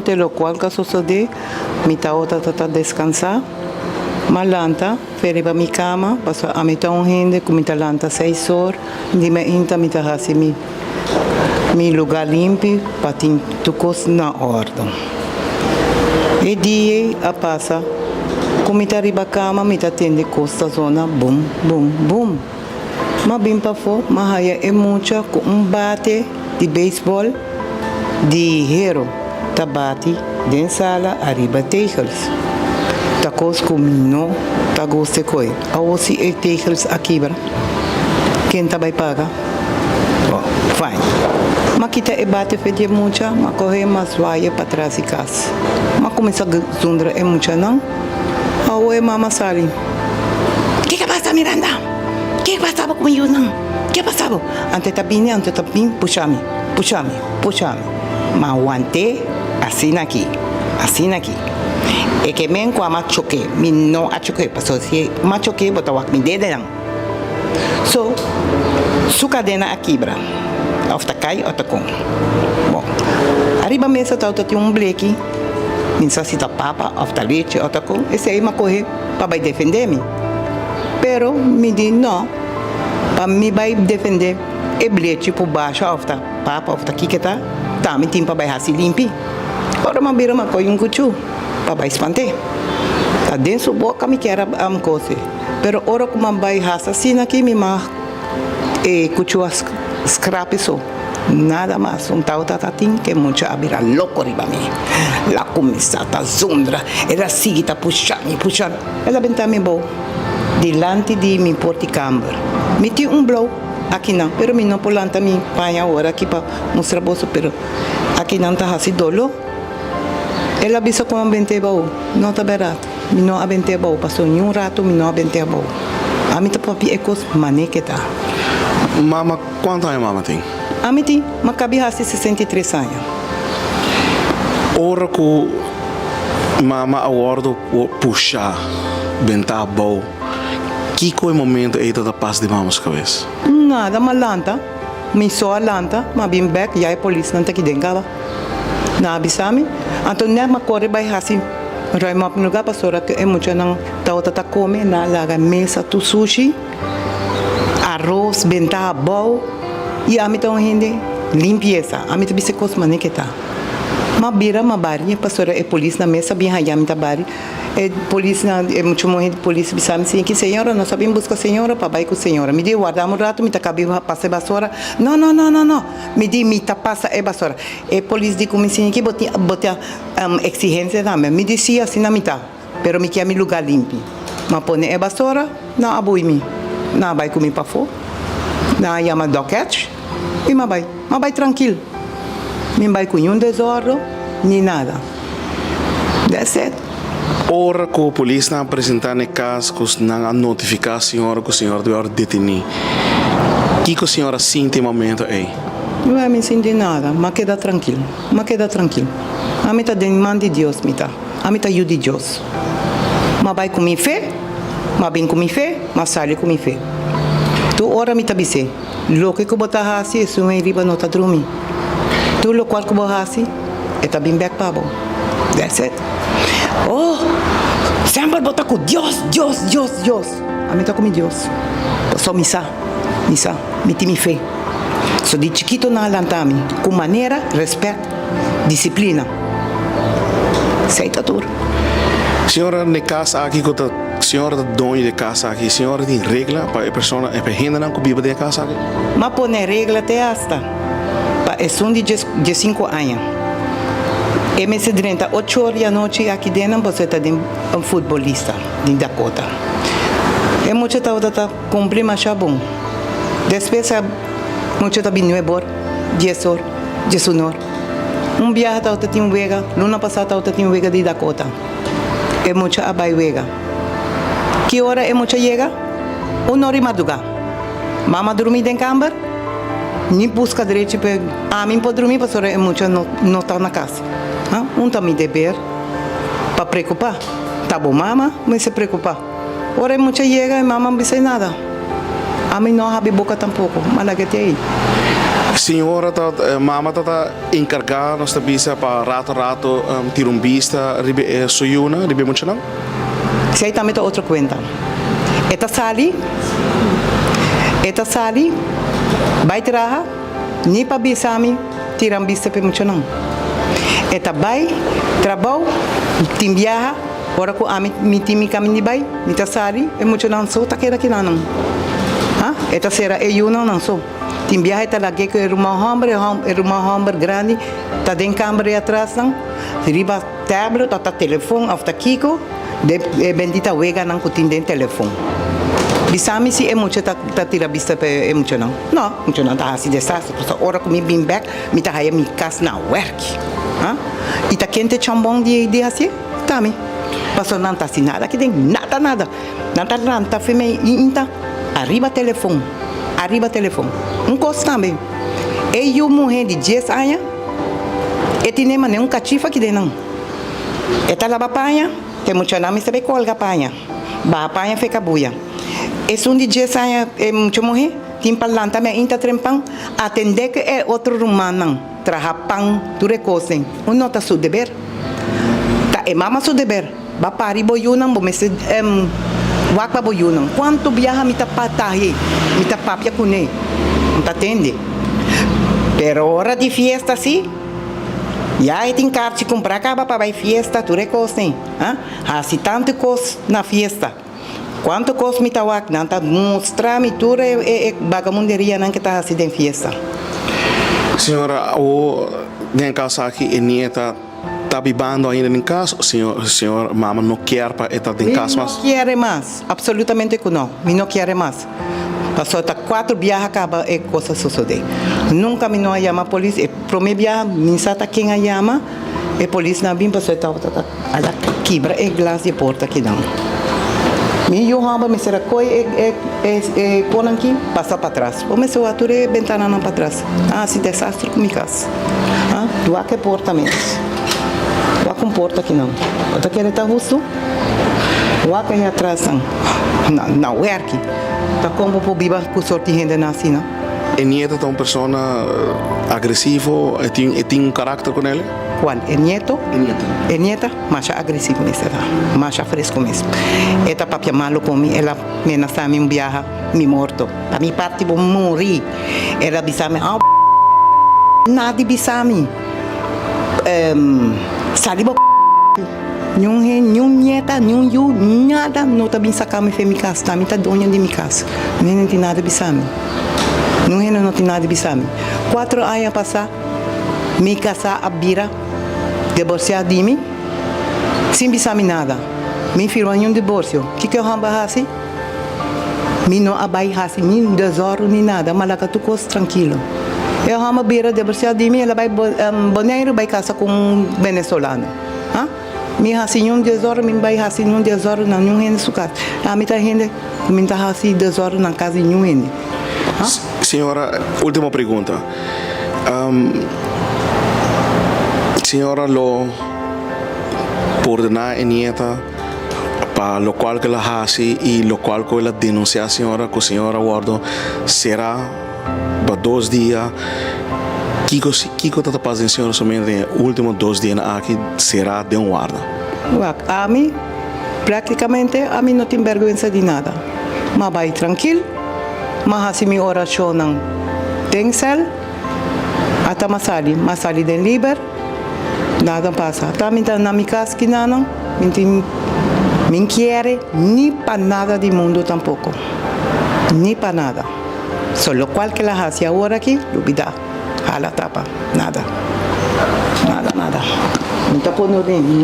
Te lokual ka sosodé, mi tabata ta ta deskansá. M'a lanta fe riba mi kama, pasobra ami ta un hende ku mi ta lanta seis or di mainta mi ta hasi mi mi lugá limpi pa tin tur kos na òrdu. E dia ei a pasa ku mi ta riba kama mi ta tende kos ta zona bum bum bum. M'a bin pafó, m'a haya e mucha ku un bate di beisbòl di hero ta bati den sala ariba tegels. Ta kos ku mi no ta gusta e koe. Awor si e tegels a kibra, ken ta bai paga? Bo, fine. M'a kita e bate fe di e mucha, m'a kohe m'a zwaia patras di kas. M'a kuminsá zundra e muchanan. Awor e mama sali. Ke pasa Miranda? Ke pasa bo ku mi yunan? Ke pasa bo? Anto e ta bini, anto e ta bin pusha mi, pusha mi, pusha mi. Ma want'é asina aki, asina aki. E ke men ku a mas choke, mi no a choke, pasobra si m'a choke bo ta wak mi dedenan. So, su kadena a kibra, òf ta kai òf ta kon. Bon, ariba mesa tabata tin un bleki, mi no sa si ta papa òf ta lechi òf ta kon, esei m'a kohe pa bai defendé mi. Pero mi di no, pa mi bai defendé e blechi ku basha òf ta papa òf ta kiko ta, ta mi tin pa bai hasi limpi. Ora m'a bira m'a kohe un kuchú pa bai spant'é. Ta den su boka mi kier a kose. Pero ora ku m'a bai hasi asina aki mi m'a e kuchú a skrapi so. Nada mas un tauta ta tin ke mucha a bira loko riba mi. El a kuminsá ta zundra, el a sigui ta pusha mi, pusha mi. El a benta mi bou dilanti di mi porti kamber. Mi tin un blou akinan, pero mi no por lanta mi paña awor aki pa mustra boso, pero akinan ta hasi dolo. El a bisa ku a bent'é bou. No ta bèrdat, mi no a bent'é bou, pasobra niun ratu mi no a bent'é abou. Ami ta papia e kos manera ke ta. Mama, kuantu aña mama tin? Ami tin, m'a kabi hasi 63 aña. Ora ku mama a wòrdu pushá, bentá abou, kiko e momento ei ta ta pas di mama su kabes? Nada, m'a lanta, mi so a lanta, m'a bin bèk, ya e polisnan ta kiden kaba. Nan a bisa mi. Anto nèt m'a kore bai hasi ruim op mi lugá pasobra ku e muchanan tabata ta kome, nan a laga mesa tur sushi. Aros benta abou y ami ta un hende limpieza, ami ta bisa e cos mane ke ta. Ma bira ma bari pasobra e polis na mesa bin haya mi ta bari, e polis na e mucha muhe di polis bisa mi ki señora nos a bin busca señora pa bay cu señora. Mi di warda un rato mi ta cabi pasa e basora, no no no no no mi di mi ta pasa e basora. E polis di cu mi siña ki bo tin bo tin exigencia tambe, mi di si asina mi ta. Pero mi kier mi lugar limpi. M'a pone e basora, nan a bui mi. Nan a bai ku mi pafó. Nan a yama dòkèch i m'a bai. M'a bai trankil. Mi bai ku niun desòrdu ni nada. That's it. Ora ku polisnan a presentá na e kas ku nan a notifiká señora ku señora ta wòrdu detení, kiko señora a sinti e momento ei? Wè, mi sinti nada. M'a keda trankil. M'a keda trankil. Ami ta den man di Dios mi ta. Ami ta yu di Dios. M'a bai ku mi fe, m'a bin ku mi fe, m'a sali ku mi fe. Tur ora mi ta bis'é, Loke ku bo ta hasi esun ei riba no ta drumi. Tur lokual ku bo hasi, e ta bin bèk pa bo. That's it. Oh, semper bo ta ku Dios, Dios, Dios, Dios. Ami ta ku mi Dios. Pasobra mi sa, mi sa, mi tin mi fe. So di chikito nan a lanta mi ku manera, rèspèt. Disiplina. Esei ta tur. Señora n'e kas aki ku ta señora ta doño di e kas aki, señora tin regla pa e persona e pa e hendenan ku biba den e kas aki? M'a pone regla te asta pa esun di diesinku aña. E mester drenta ocho or di anochi aki dennan pasobra e ta den un futbolista di Dakota. E mucha tabata ta kumpli masha bon. Despues a mucha ta bin nuebe or, dies or. Djesunor. Un biaha tabata tin wega, luna pasá tabata tin wega di Dakota. E mucha a bai wega. Ki ora e mucha yega? Un ora i mardugá. Mama drumí den kamber, ni buska drechi p'e ami por drumí pasobra e mucha no no ta na kas. Ha? Un ta mi deber pa preokupá. Ta bo mama mester preokupá. Ora e mucha yega e mama no bisa nada. Ami no a habi boka tampoko, m'a laga te ei. Señora ta, mama ta enkargá, nos ta bisa pa rato rato tira un bista riba e su yunan, riba e muchanan? Esei tambe ta otro kuenta. E ta sali, e ta sali bai traha ni pa bisa mi tira un bista pa e muchanan. E ta bai trabou, tin biaha, ora ku ami mi tin mi kaminda di bai, mi ta sali, e muchanan so ta keda kilanan. Ha? E ta sera e yunan nan so. Tin biaha e ta lag'é ku e ruman hòmber, e ruman hòmber grandi ta den kamber ei atrasnan, riba tablet òf ta telefon òf ta kiko, den e bendita weganan ku tin den telefon. Bisa mi si e mucha ta ta tira bista pa e muchanan. No, muchanan ta hasi desastre, pasobra ora ku mi bin bèk mi ta haya mi kas na wèrki. Ha? I ta ken ta e chambon di di hasié? Ta mi. Pasobra nan ta hasi nada aki den, nada nada. Nan ta lanta fe mei inta ariba telefon, ariba telefon. Un kos tambe, e yu muhé di dies aña, e tine manera un kachifa aki den nan. E ta laba paña, te muchanan mester bai kolga paña, baha paña fe kabuya. Esun di dies aña, e mucha muhé, tin pa lanta mei inta trempan, atendé ku e otro rumannan, traha pan, tur e kosnan. Un no ta su deber. Ta e mama su deber. Ba pari bo yunan, bo mester wak pa bo yunan. Kuantu biaha mi ta patahe, mi ta papia kuné, N ta tende. Pero ora di fiesta si, ya e tin karchi kumprá kaba pa bai fiesta, tur e kosnan. Ha? Hasi tantu kos na fiesta. Kuantu kos mi ta wak, nan ta mustra mi tur e bagamunderianan ke ta hasi den fiesta. Señora, awo den e kas aki e nieta. Ta bibando ainda den cas o señor señor mama no kier pa e ta den cas mas? Mi no kier e mas, absolutamente cu no, mi no kier e mas. Pasobra ta cuatro biaha caba e cos a sosode. Nunca mi no a yama polis, e prome biaha mi sa ta ken a yama, e polisnan a bin pasobra e tabata ta a kibra e glas di e porta akinan. Mi yu homber mester a coy e e e conan aki pasa patras. Bo mester wak tur e bentananan patras. A haci desastre cu mi cas. Ha? Wak e porta mes. Wak un porta akinan. Bo ta kere ta hustu? Wak ei atrasnan. Na, na werki. Ta kon bo por biba ku sorti hendenan asina? E nieto ta un persona agresivo? E tin, e tin un karakter ku nel? Kual? E nieto? E nieta. E nieta? Masha agresivo mes e ta. Masha fresco mes. E ta papia malu ku mi. El a menasá mi un biaha, mi morto. Pa mi parti bo muri. El a bisa mi, oh nadi bisa mi, sali bo niun hen, niun nieta, niun yu, nada no ta bin saka mi fen mi kas. Ta mi ta doño di mi kas. Niun hende no tin nada bisa mi. Niun hende no tin nada bisa mi. Kuatro aña pasa mi kasá a bira divorsiá di mi sin bisa mi nada. Mi firma niun divorsio. Kiko e hòmber a hasi? Mi no a bai hasi ni desòrdu ni nada, ma laga tur kos trankilo. E hòmber bira divorsiá di mi, el a bai Boneiru bai kasa ku un venezolano. Ha? Mi hasi niun desòrdu, mi no bai hasi niun desòrdu na niun hende su kas. Ami ta hende ku mi no ta hasi desòrdu na kas di niun hende. Ha? Señora, último pregunta. Señora lo pordoná e nieta? Pa locual cu el a haci y locual cu el a denuncia señora cu señora a wordo cera pa dos dia kico kico ta ta pasa den señora su mente den e ultimo dos dianan aki cera den un warda? Wak, ami practicamente ami no tin berguensa di nada. M'a bay trankil, m'a haci mi oracionnan den cel, ata m'a sali, m'a sali den liber. Nada pasa. Ta mi ta na mi cas kinanan, mi tin mi kiere ni pa nada di mundo tampoco. Ni pa nada. So locual ke la haci awor aki, lubida. Hala tapa. Nada. Nada, nada. Mi ta pone orden.